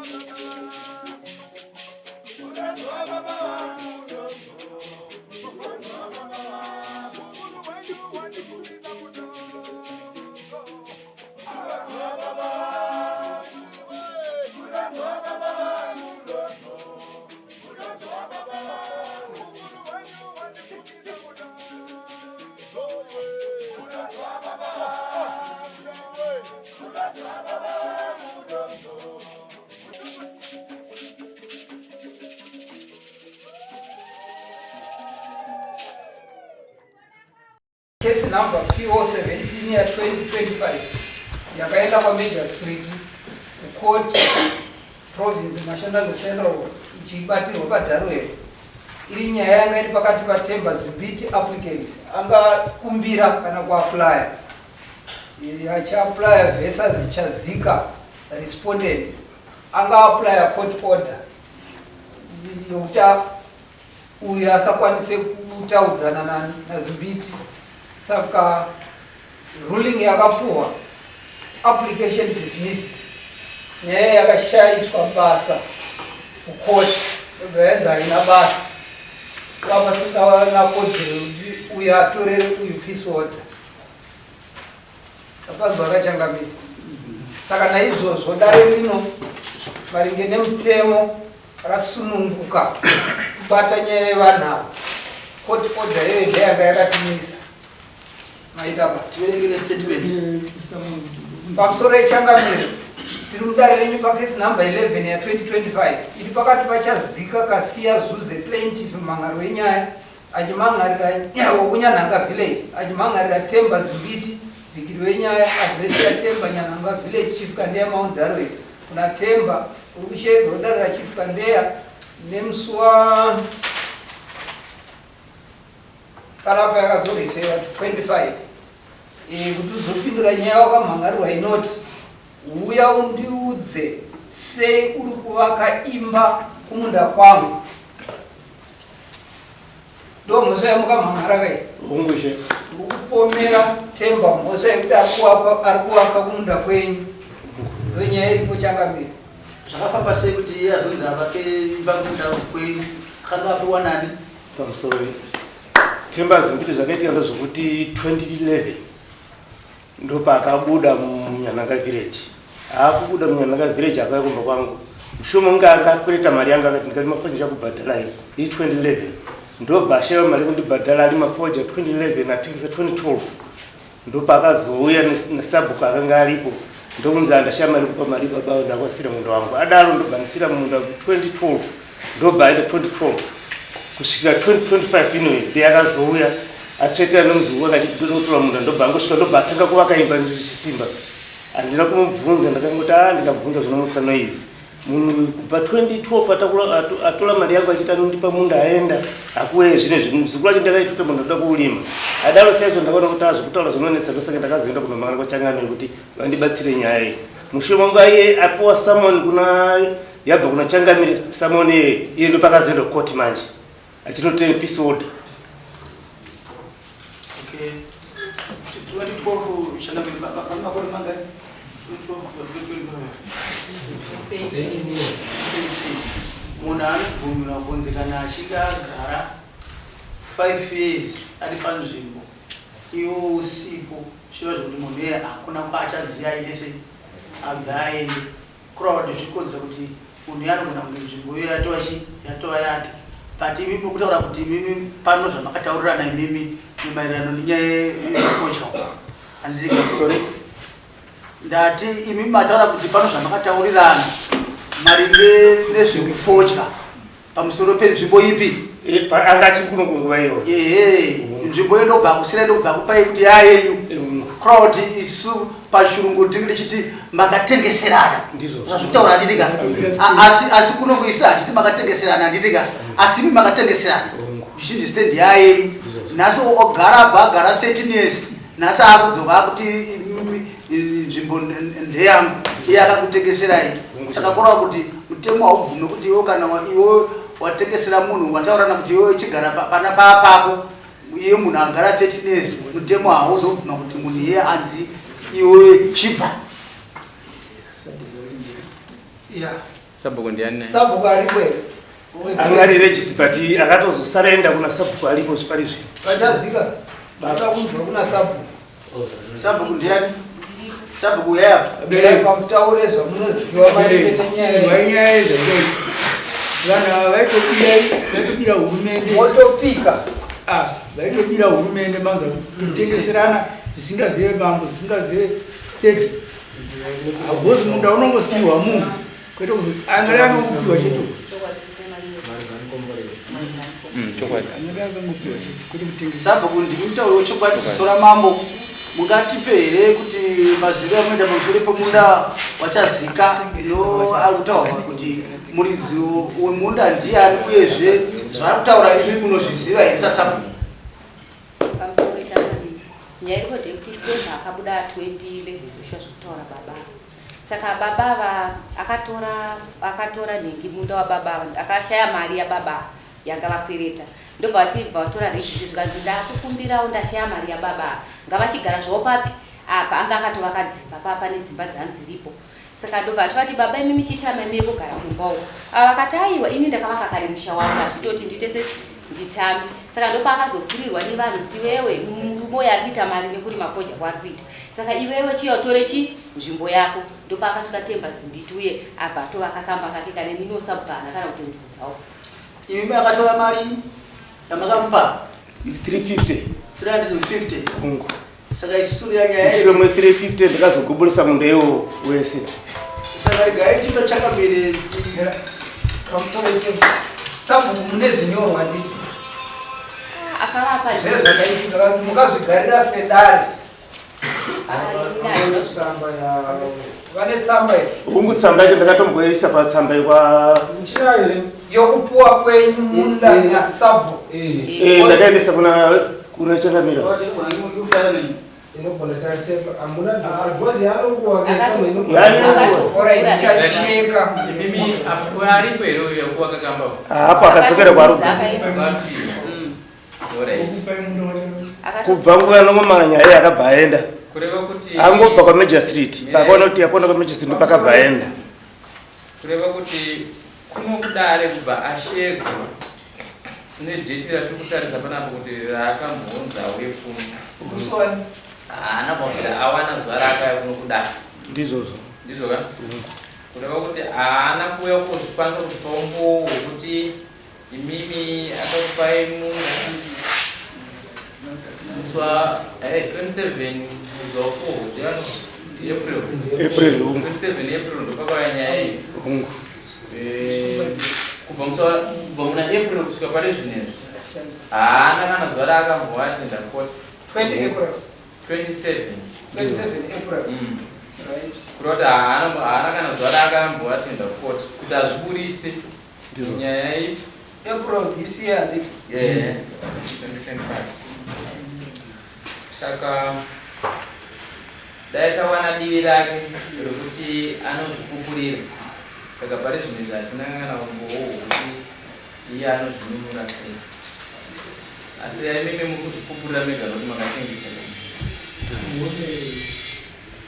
Case number PO 17 ya 2025 yakaenda kwaMajor Street kucourt province Mashonaland Central ichibatirwa paDaruel. Iri nyaya yanga iri pakati paTemba Zimbiti applicant angakumbira kana kuaplya achiaplya versus Chazika respondent angaaplya court order yokuti uyu asakwanise kutaudzana naZimbiti saka ruling yakapuhwa application dismissed nyaya yakashaiswa basa kucourt yobva yanzi haina basa vapasina kodzero yekuti uyu atorere uyu peace order Apanzwa akachangamira. Saka naizvozvo dare rino maringe nemutemo rasununguka kubata nyaya yevanhu ava. Court order iyoyo ndeyanga yakatimisa. Maita basa. Tiverengere statement. Pamusoro yechangamire tiri mudare renyu pakesi number 11 ya 2025 iri pakati paChazika Kasiya Zuze plaintiff mumhan'ari wenyaya achimhan'arira wokunyanhanga village achimhan'arira Themba Zimbiti vhikiri wenyaya adhiresi yaThemba Nyanhanga village Chief Kandeya Mount Darwin kuna Themba uri kusheedzwa kudare raChief Kandeya nemusi wa panapa yakazorefewa to 25 eh, kuti uzopindura nyaya wakamhan'arirwa inoti Huya undiudze sei uri kuvaka imba kumunda kwangu. Ndo mhosva yamukamhan'ara kai? Hongu ishe. Ndikupomera Themba mhosva yekuti ari kuvaka kumunda kwenyu. Ndo nyaya iripo changamire. Zvakafamba sei kuti iye azonzi avake imba kumunda kwenyu? Akanga apiwa nani? Pamusoro Themba Zimbiti zvakaitika ndezvokuti 2011 Ndopaakabuda muNyanhanga village. Aakubuda muNyanhanga village akauya kumba kwangu. Mushure mokunge anga akwereta mari yangu akati ndikati mafoja chakubhadharai iri 2011. Ndobva ashaiwa mari yekundibhadhara ari mafoja 2011 atengesa 2012. Ndopaakazouya nesabhuku akanga aripo ndokunzi andashaya mari kupa mari baba ndakwasira munda wangu. Adaro ndobva ndisira munda 2012. Ndobva aenda 2012 kusvikira 2025 ino ndiye akazouya atsvetera nemuzukuru wake achitotora munda ndobva angosvika ndobva atanga kuvaka imba zvichisimba handina kumubvunza ndakangoti a ah, ndikabvunza zvinomutsa noizi munhu kubva 2012 atora mari yangu achiti anondipa munda aenda akuuye zvine zvinhu muzukuru acho ndakaitota munhu ndoda kuulima adaro saizvo ndakaona kuti azvokutaura zvinonetsa ndosaka ndakazoenda kunomangana kwachangamire kuti vandibatsire nyaya iyi mushure mangu aiye apiwa summon kuna yabva kuna changamire summon iye iye ndopakazoenda kukoti manje achinotenga peace order Okay. 2012 changamire pane makore mangani? 2012 munhu anobvumirwa kunzi kana achinge agara 5 years ari panzvimbo iwo usipo zvireva zvekuti munhu iye hakuna kwaachanzi aende sei abve aende Kureva kuti zvikodzera kuti munhu iye anogona kunge nzvimbo iyo yatova chi yatova yake but imimi mukutaura kuti imimi pano zvamakataurirana imimi nemaererano nenyaya yefodya handiti Sorry. ndati imimi mataura kuti pano zvamakataurirana maringe nezvekufodya pamusoro penzvimbo ipi Eh, anga achiri kuno kunguva iyoyo ehe nzvimbo iyo ndobva kusina ndobva kupai kuti yayenyu crowd isu pachirungu tinge tichiti makatengeserana zvazvitaura handitika asi asi kuno kuisa handiti makatengeserana handitika asi imi makatengeserana zvichinzi stand yayenyu nhasi ogara abva agara 13 years nhasi akudzoka akuti nzvimbo ndeyangu iye akakutengeserai saka kureva kuti mutemo haubvume kuti iwe kana iwe watengesera munhu wataurana kuti iwe chigara pana papapo iye munhu agara 13 years mutemo hauzobvuma kuti munhu iye anzi iwe chibva yeah. Sabhuku ndiani naye? Sabhuku aripo here? Anga ari regist but akatozosara enda kuna sabhuku aripo zvipari zvino. Vachazika. Bata kunzwa kuna sabhuku. Sabhuku ndiani? Sabhuku uyai apa. Mirai pamutaure zvamunoziva maringe nenyaya iyi. Wainyaya yezvaita vanhu ava vaitobira vaitobira hurumende. Motopika. Ah, vaitobira hurumende manza kutengeserana zvisingazive mambo zvisingazive state. Because munda unongosiiwa munhu kwete kuzo angari anongopiwa chete. Chokwadi. Angari akangopiwa chete kwete kutengesa. Sabhuku ndimi mutauri wechokwadi ziso ramambo. Mungatipe here kuti mazivo amunoita pamusoro pemunda wachazika no ari kutaurwa kuti muridzi wemunda ndiani uyezve zvaari kutaura imi munozviziva here sasabhuku? Pamusoro changamire, nyaya iripo ndeyekuti Temba akabuda 2011 zvishuwa zvekutaura baba ava. Saka baba ava akatora akatora nhingi munda wababa ava akashaya mari yababa ava yanga vakwereta ndobva vati bva vatora registry zvikanzi ndakukumbirawo ndashaya mari yababa ava ngavachigara zvavo papi apa anga akatovaka dzimba paa pane dzimba dzanziripo Saka ndobva atovati baba imi michitama imi yekugara kumba uko. Ava vakati aiwa ini ndakavaka kare musha wangu hazvitoti ndiite se nditame. Saka ndopaakazofurirwa nevanhu kuti iwewe murume uyo ari kuita mari nekurima fodya kwaari kuita. Saka iwewe chiuya utore chi nzvimbo yako. Ndopaakasvika Temba Zimbiti uye abva atovaka kamba kake kane mino sabhuku kana kutondiudzawo. Imi makatora mari yamakamupa? 350. 350. Hungu. Saka isusu yanyaya Mushure me 350 ndakazoguburisa munda iwowo wese. Saka regai titochakambire pamusoro icho. Sabhuku mune zvinyorwa nditi. Ah, akavapa Zve zvakaitika mukazvigarira sedare. Vane tsamba here? Hungu tsamba yacho ndakatomboisa patsamba yekwa Muchinayo here? Yokupuwa kwenyu munda nasabhuku. Eh, ndakaendesa kuna kuna changamira. Inogona tarise hamuna because yanonguva Alright, chacheka. Imimi apo aripo here uyo yakuwaka kamba? Hapo akadzokera kwaRubha. Alright. Kubva nguva yanongomara nyaya akabva aenda. Kureva kuti Angobva kwa Major Street. Pakaona kuti yakona kwa Major Street ndopakabva aenda. Kureva kuti kuno kudare kubva ashedzwa nedheti ratiri kutarisa panapa kuti raakambonzi auye kuno. Musi wani? Haana kubvira awana zuva raakauya kuno kudare. Ndizvozvo. Ndizvo ka? Kureva kuti haana kuuya kuzvikwanisa kutipa umbowo hwekuti imimi akakupai munda musi wa 27 mwedzi wa 4 ndiani? April. April, hungu. 27 April ndopakauya nyaya iyi. Hungu. Kubva musi wa kubva muna April kusvika pari zvinezvi haana kana zuva raakamboatenda court. 20 April. 27. 27 April. Right. Kureva kuti haana kana zuva raakamboatenda court kuti azviburitse nyaya iyi. April this year. Yeah, 2025. Saka dai tawana divi rake rekuti anozvipupurira. Saka pari zvinhu izvi hatina kana umbowo hwekuti iye anozvinunura sei. Asi imimi muri kuzvipupurira mega nokuti makatengesera.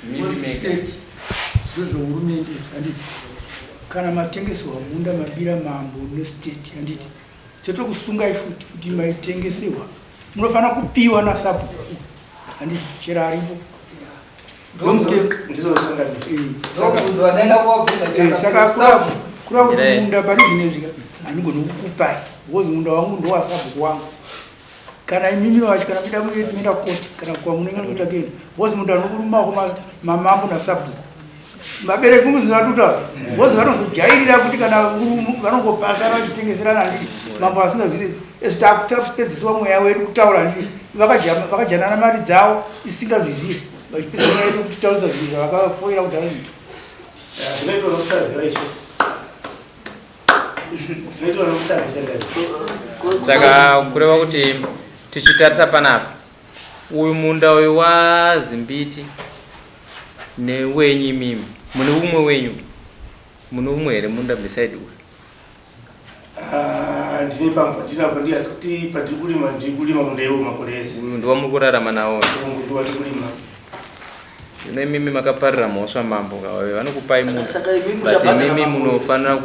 Mimi mega. State ndozvehurumende handiti kana matengeserwa munda mabira mambo nestate handiti setokusungai futi kuti maitengeserwa munofanira kupiwa nasabhuku handiti chero aripo ndomutemo. Ndizvo changamire. Ndobvunzwa ndaenda kuvabvunza Saka changamire. kureva kuti Mirai. munda pari zvinezvi handigoni kukupai because munda wangu ndowasabhuku wangu kana imimi wacho kana muida muenda koti kana kwamunenge muita kuenda because munda uri mumaoko mamambo nasabhuku vabereki muziva tuta because vanozojairira kuti kana vanongopasa vachitengeserana handiti mambo asingazvisi ezvi tapedziswa mweya wedu kutaura handiti vakajanana mari dzavo isingazvizivi vachipedza mweya yedu kutitaurisa zvinhu zvavakafoira kudhara izvi. Zvinoitwa nokusaziva ishe. Zvinoitwa nokutadza changamire. Saka kureva kuti tichitarisa panapa uyu munda uyu waZimbiti newenyu imimi mune umwe wenyu mune umwe here munda beside uyu? Ah, ndine pamwe pandinapo ndi asi kuti pandiri kurima ndiri kurima munda iwo makore ese. Uyu ndiwamuri kurarama nawo. Hungu ndiwandiri kurima. Zvino imimi makaparira mhosva mambo ngavave vanokupai munhu Saka imimi but muchabhadhara imimi mambo. munofanira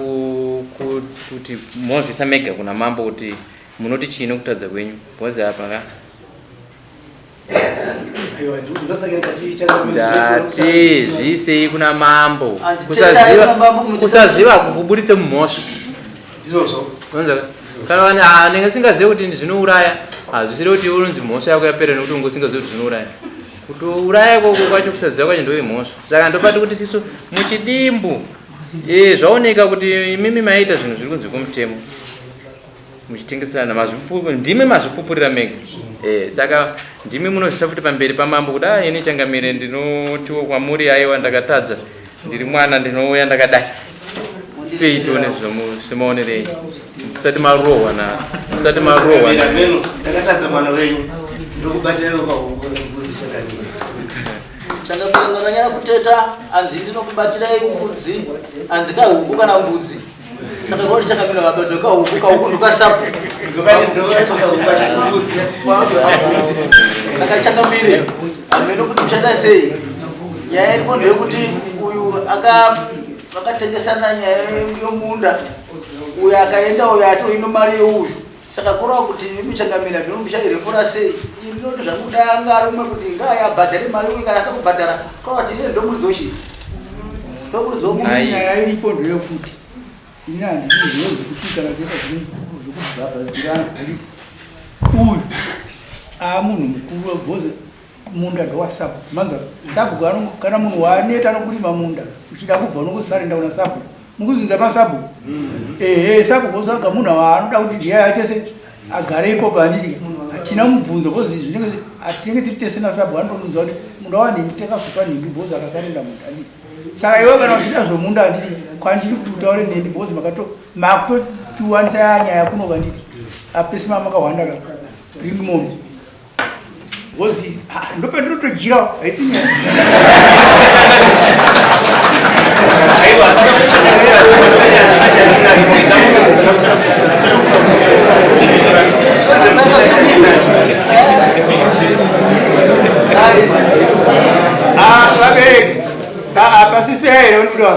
kuti mozvisa mega kuna mambo kuti munoti chii nokutadza kwenyu because apa ka Aiwa, ndosaka ndati changamire zvinoitwa ndati zviisei kuna mambo. Hanzi tetai kuna mambo, muchita- Kusaziva kukuburitse mumhosva. Ndizvozvo. Unonzwa? Kana vane anenge asingazivi kuti zvinouraya, hazvisiri kuti unonzi mhosva yako yapera nekuti unge usingazivi kuti zvinouraya. Kutouraya ikoko kwacho kusaziva kwacho ndiyo mhosva. Saka ndopati kuti sisu muchidimbu zvaoneka kuti imimi maita zvinhu zviri kunze kwemutemo muchitengeserana, ndimi mazvipupurira mega. Saka ndimi munozvisa futi pamberi pamambo kuti ini changamire ndinotiwo kwamuri aiwa ndakatadza, ndiri mwana ndinouya ndakadai. Tipei tione semaonero enyu. Musati marohwa na musati marohwa na. Meno, ndakatadza mwana wenyu. Ndokubatira pahuku mbudzi changamire. Changamire mwakanyanya kuteta, hanzi ndinokubatirai mbudzi, hanzi kahuku kana mbudzi. Saka kwauri changamire vabato kahuku, kahuku ndokasapu. Saka changamire, hameno kuti muchaita sei. Nyaya iripo ndeyekuti uyu vakatengesana nyaya yomunda, uyu akaenda uyu atoino mari yeuyu. Saka kureva kuti imi changamire hameno muchairefora sei. Ini ndinoti zvangu dai anga ari umwe kuti ngaayabhadhare mari uyu, kana asina kubhadhara kureva kuti iye ndomuridzi wechi? Ndomuridzi womunhu. Ai. Nyaya iripo ndeyekuti ini handidi zviro zvekuti kana kuita zvekubhabhadzirana handiti uyu aamunhu mukuru because munda ndowasabhuku. Manzwa sabhuku kana munhu waaneta nokurima munda uchida kubva unongosarenda kuna sabhuku. Mukuzinza masabhuku? Ehe, sabhuku otsvaga munhu waanoda kuti ndiye aite se agare ipopo handiti. Hatina mubvunzo because zvinenge hatinenge tiri tese nasabhuku anotomunzwa kuti munda wanhingi takazopa nhingi because akasarenda munda handiti. Saka iwe kana uchida zvomunda handiti kwandiri kuti utaure neni because makutotiwanisa nyaya kuno handiti. Apesi makawanda ka ring mombe. Because ndopandinotojira haisi nyaya. Vabereki, pasi fair here unobuda?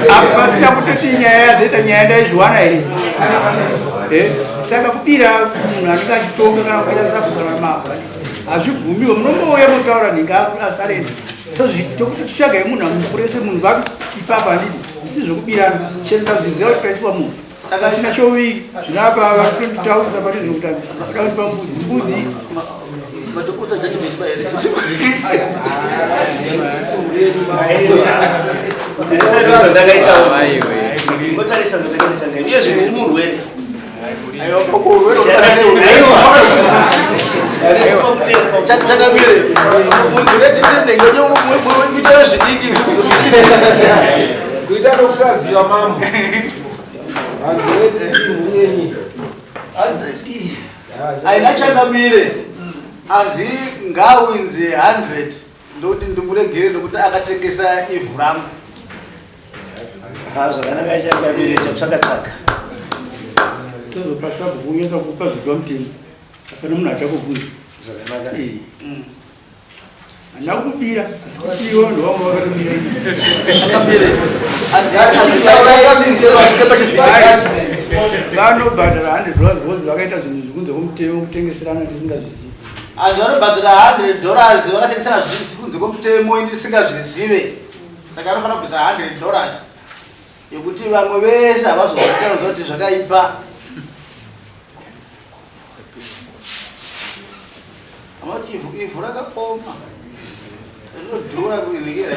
Apa pasina kutoti nyaya yazoita nyaya ndaizviwana here? Saka kubira munhu anenge achitonga kana kuita sabhuku kana mambo hazvibvumiwe. Munombouya motaura nhingi asarenda tokuti titsvagai munhu amukurese munhu vapi ipapo handiti zvisi zvekubirana. Chero ndazviziva kuti paiswa munhu saka sina choviri zvinapa vatonditaurisa pati zvekuti vada kundipa mbudzi mbudzi. Matokuta judgment ba here? Zvandakaita ngotarisa zvandakaita changamire. Iye zvino murwere. Aiwa, koko urwere Changamire, munhu unetsitsi rinenge muite zvidiki. Kuita nokusaziva mambo. Vanhu vetsitsi mhuri yenyika. Aina changamire, hanzi ngaawinze 100 ndokuti ndimuregere nokuti akatengesa ivhu rangu. Zvakanaka changamire, chatsvaka tsvaka. Tozopa sabhuku unyatsa kupa zvidwa mutemo. Hapana munhu achakubvunza. Zvakanaka. Handina kubira, asi kuti iwe ndovamwe vakatobira ini. Changamire, hanzi hanzi taurai tinzwe vanhu pachivhiti. Vanobhadhara 100 dollars because vakaita zvinhu zvikunze kwomutemo kutengeserana tisingazvizivi. Hanzi vanobhadhara 100 dollars vakatengesana zvinhu kunze kwomutemo ini ndisingazvizive. Saka anofanira kubvisa 100 dollars yekuti vamwe vese havazoziva kuti zvakaipa. Vanoti ivhu rakakoma rinodhura kurinhikira.